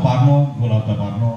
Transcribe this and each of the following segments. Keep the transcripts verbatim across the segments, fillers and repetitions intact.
Barno, Gulab da Barno,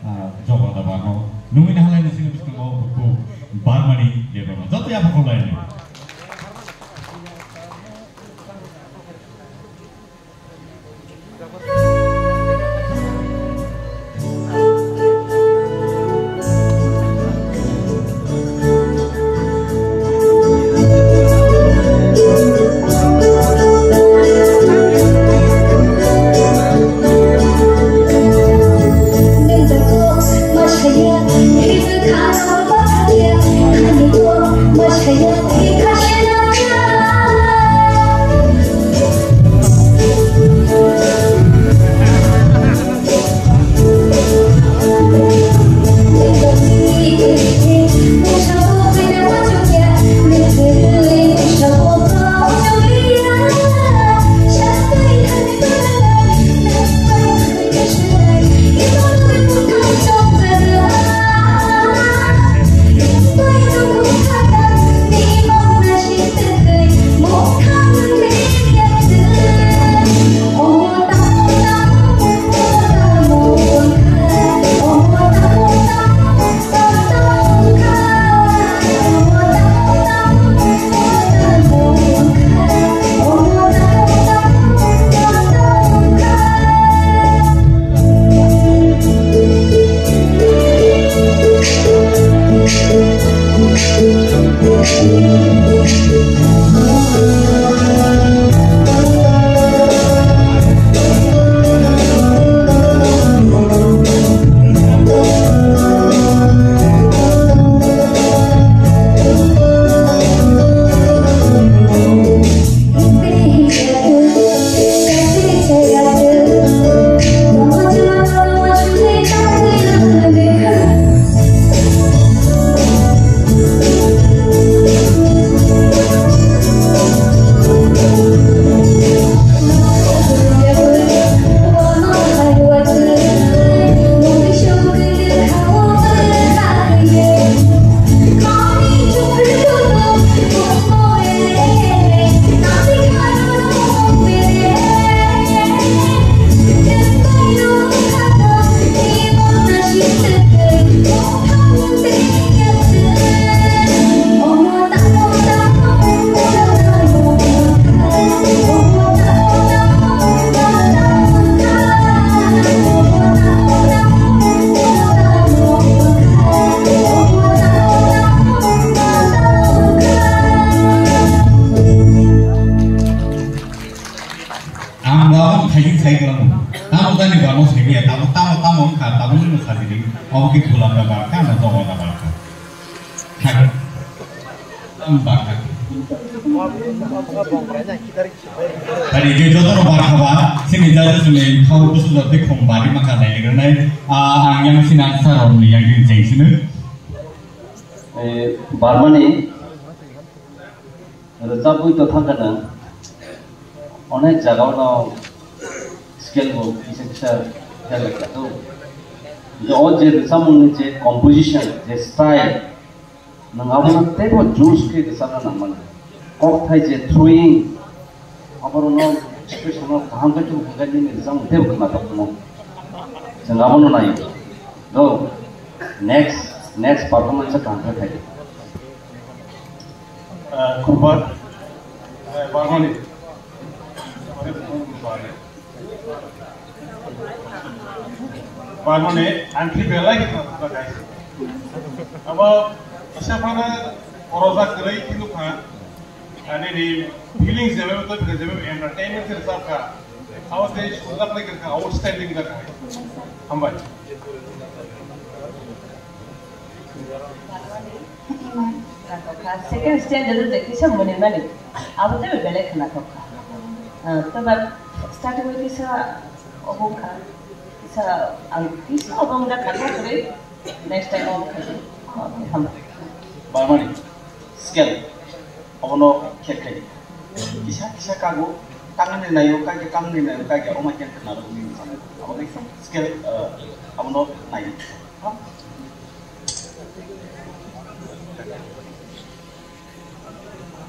ah, Jogor da Barno. Nungwi nahalai ni sini biskango buku Barmani Debbarma. Joto yapha khulai ni. Ang wngkha khaini sai kwrwngno. Tamo tani bamo sai maya, tamo, tamo, tamo wngkha, tamo wngkha sadi. Obo khe Gulab da Barkha, na Jogor da Barkha. Hai. Tamo Barkha. Tani je jotono Barkha ba, sini jaja sini thau kusu jati khum bari maka nai nai. Ah, ang yang sini answer on yang jeng sini. Eh, Barmani Rwchapwi to thangkha nwng, onek jagao no scale bo kisa kisa khe lai kha to. Je o je rwchapmung ni je composition, je style, nwng abono teibo juice khe rwchapna nangmani. Kokthai je throwing, aborokno expression no kaham khe thwng hwnkhe nini rwchapmung teibo khwnathok tongo. Chwng abono naio. To, next, next performance kaham khe khai di. Ah, Khumbar, ah, Barmani. Barmani, ang khe belai khe khna thangkha, guys. Abo kisa phano korojak kwrwi khe nukha. Ani ni feelings jebe to khe jebe entertainment khe rwchapkha. Abo tei sujak lai khe outstanding jakha. Hambai. Khwnathok kha. Second stanza o je kisa mwnwi mani, abo teibo belai khwnathok kha. Ah, toba starting o kisa obo wngkha, kisa ang kisa obo wngkha kha kwrwi, next time obo kha. Okay, hambai. Barmani, scale, obono khe khai di. Kisa kisa kago, tangni nayo, kage tangni nayo, kage omo khe khwnathok ni. Abo khe scale, ah, abono nai.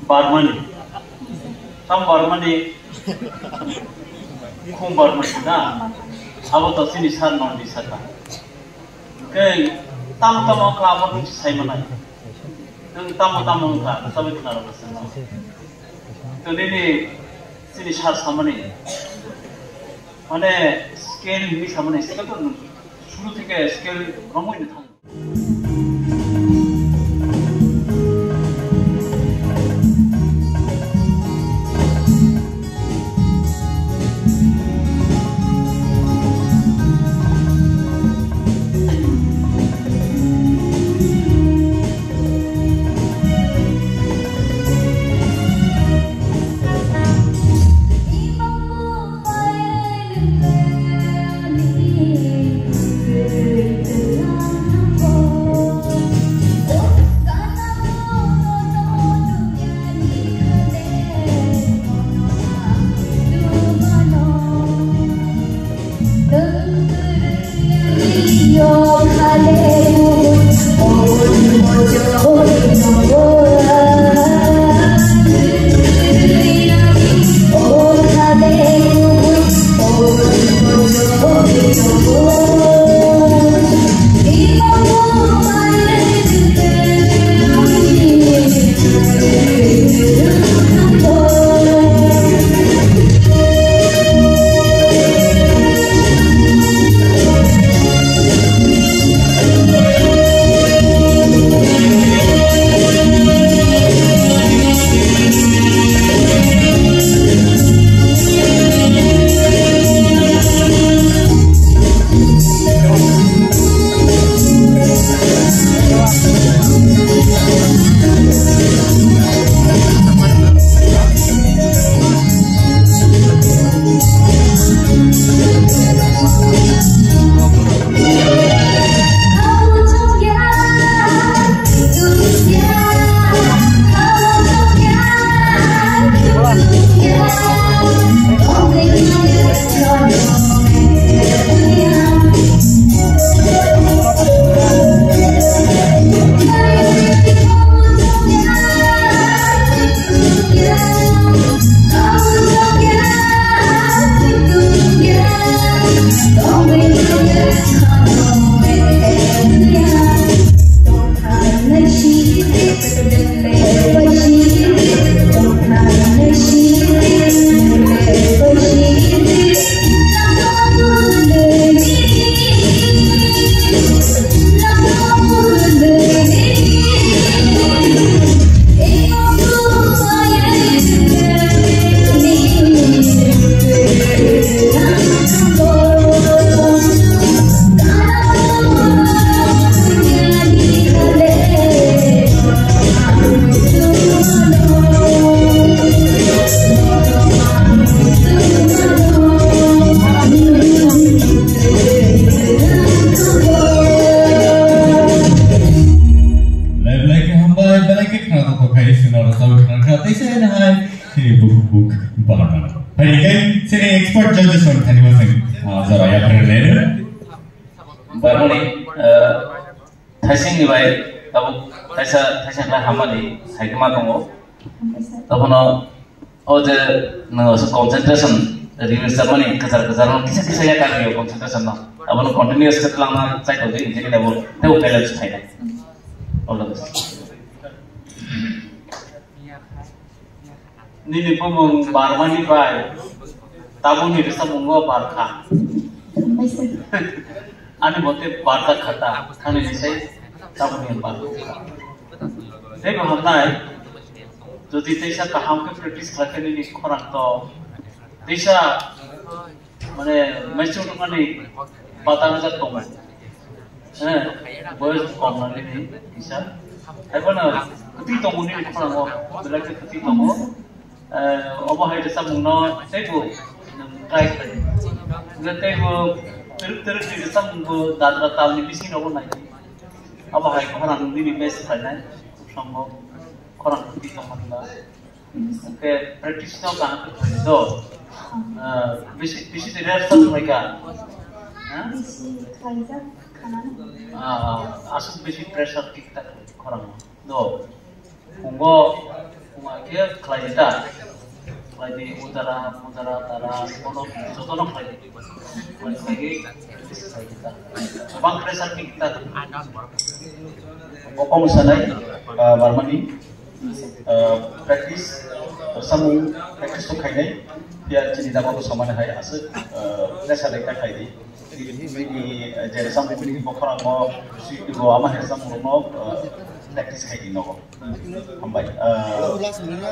Barmani. Tam Barmani. Khum Barmani na. Abo to chini sir Nondi saka. Hwnkhe tamo tamo wngkha abo nwng sai manai. Nwng tamo tamo wngkha, sabai khna rwkha chwngno. To nini chini sir samani, mane scale hinwi samani, scale to nwng suru theke scale romwi no thang. Belai belai khe hambai, belai khe khna tongthok khai, chwngno rwchapwi khna kha, teisa haino hai chini buk buk barmano. Hai khe chini expert judges rok thani ma chwng, ah, jora yapharwi lai rw. Barmani, ah, thaisingni bai tabuk thaisa, thaisa khlai hammani hai khe ma tongo. Tabukno o je nwng aswk concentration release chamani kwchar kwchar no kisa kisa ya kar yo concentration no. Abono continuous khe twlangna chai tongdi, hingkhe khe bo tei bo balance phainai. All the best. Nini bumung Barmani bai tabukni rwchapmungo barkha. Ani mote barkha khata, ani nisai tabukni barkha. Tei bo hamnai, jodi teisa kaham khe practice khlai khe nini khorang to teisa mane maichung tongmani bata rwjak tongo. He, boyos kom nani ni kisa. Haiphano kwtwi tongo nini khorang o, belai khe kwtwi tongo. Eh, obo hai rwchapmung no teibo nwng try khlai. Hwnkhe teibo twrwk twrwk ni rwchapmung bo dadra tal ni bising rogo nai. Abo hai khorang nini best khlainai, khub sombhob khorang kwtwi tongmani ba. Hwnkhe practice no kaham khe khlai do. Ah, bisi, bisi rehearsal khlai kha? Ha? Bisi khlaijak kha na. Ah, ah, aswk bisi pressure kick ta khlai khorang do. Phungo, phungo khe khlai ta. Khlaidi, udara, mudara, tara, kono jotono khlaidi. Khlaidi, khlaidi, khlaidi. Bang pressure ni kita. Bokong sanai, ah, Barmani, ah, practice, samung practice to khainai, ya chini dama to samani hai aswk, ah, pressure ni ta khlaidi. Bini, eh, je samung bini bokhorang mo, sui bo ama hai samung mo, eh, practice khaidi nogo. Hambai. Eh,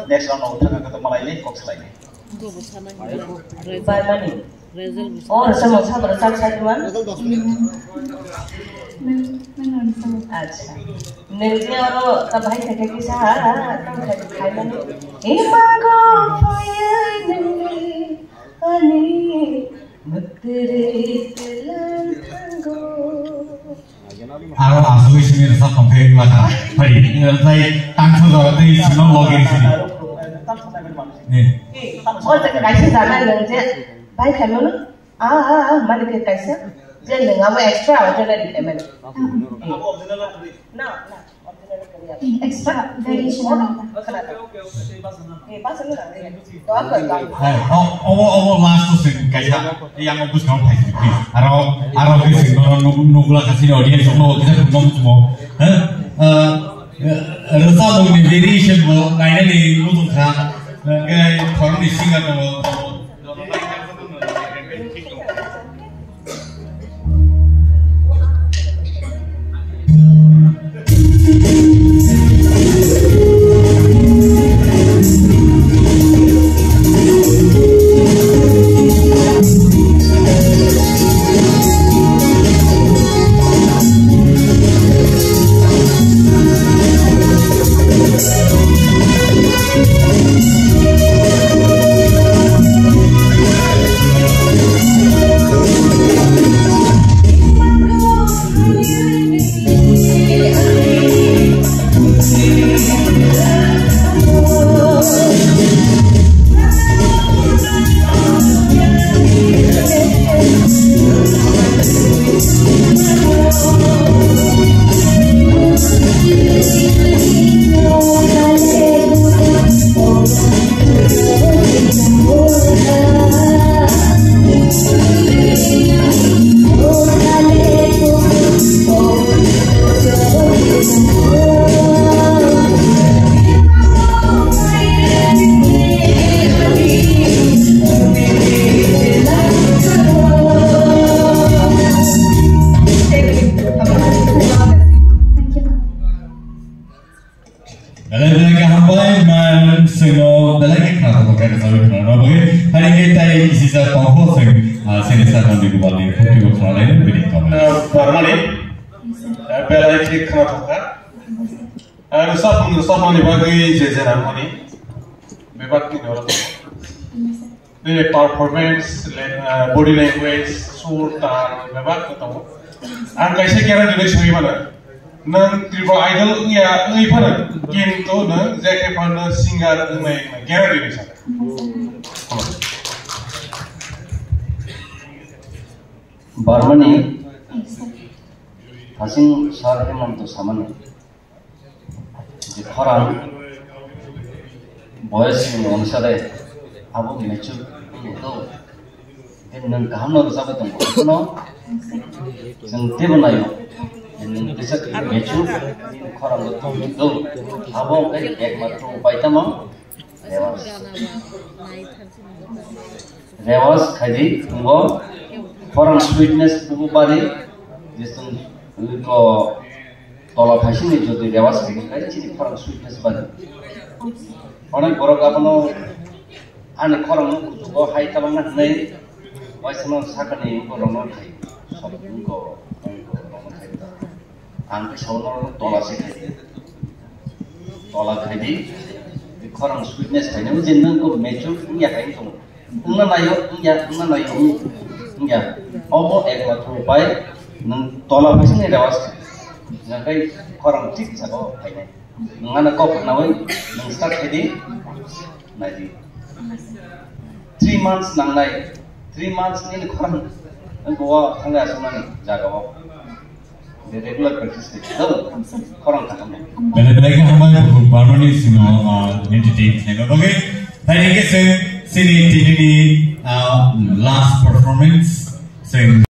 next round no thangna kata malai le, kok slai le. Barmani. Oh, rasa mo sabra sak sak duan. Acha. Nengni oro ta bahai kha kisa ha, ha, ha, ta khai khai mani. Imango paye nengni ani. Aro asugwi simi rwchap tongkhe wngla kha. Phai, eh, tei tangsa jaga tei sino logi sini. Eh. O jaga kaisa jaga nang je bai khaimano. Ah, ah, ah, mani khe kaisa. Je nang abo extra ordinary payment. No, no. Extra variation. Hai, o, obo, obo last o sing kaisa, yang o buskang thai sing, please. Aro, aro ke sing no, no, nugla kasi audience no, kisa no mo. Ha? Eh, eh, rwchapmung ni variation bo nainani muchung kha. Hwnkhe khoroknwi singer no. Belai belai khe hambai, man, chwngno belai khe khnathok khe rwchapwi khna rwna bagwi. Haini khe tai kisisa tongkho chwng, ah, chini Sakhan Degopal ni phukti bo khna laino bini tongkha. Ah, Barmani, ah, belai khe khnathok kha. Ah, rwchapmung rwchapmani bagwi je je nangmani bebak tini oro tongo. Nini performance, le-, ah, body language, sur, tal, bebak khe tongo. Ang kaisa guarantee bai soi mano. Nwng Tripura Idol wngya wngwi phano, kintu nwng je khe phano singer wngnai wngna guarantee bai sa. Barmani, Hasing Sir Hemant samani. Je khorang boyos ni onusare abo mature wngwi tongo. Tei nwng kaham no rwchapwi tongo. Abono chwng teibo naio. Je nwng kisa mature nini khorang bo tongwi tongo. Abo wngkha ekmatro upai tamo? Rewas. Rewas khaidi tongo. Khorang sweetness bubu bari. Je chwng ko Tola phaisingni jotoi rewas khe khai chini khorang sweetness bani. Onek borok abono ani khorang no kuchugo hai tabangna hwnwi waisano sakani borokno khai. Sok wngko, wngko borokno khai. Ang khe sao norokno tola se khai di. Tola khai di. Khorang sweetness khainai je nwng ko mature wngya khai tongo. Wngna naio, wngya, wngna naio, wng-, wngya. Obo ekmatro upai, nwng tola phaisingni rewas kha. Hwnkhai khorang thik jagao phainai. Nwng ano kok khnaui, nwng start khaidi, naidi. Three months nangnai, three months nini khorang, nwng bo thanglai aswknani jagao. Belai belai khe hambai, buphang Barmani sino, ah, entertain khlaina bagwi. Tei hwnkhe chwng Chini tinini, ah, last performance. Chwng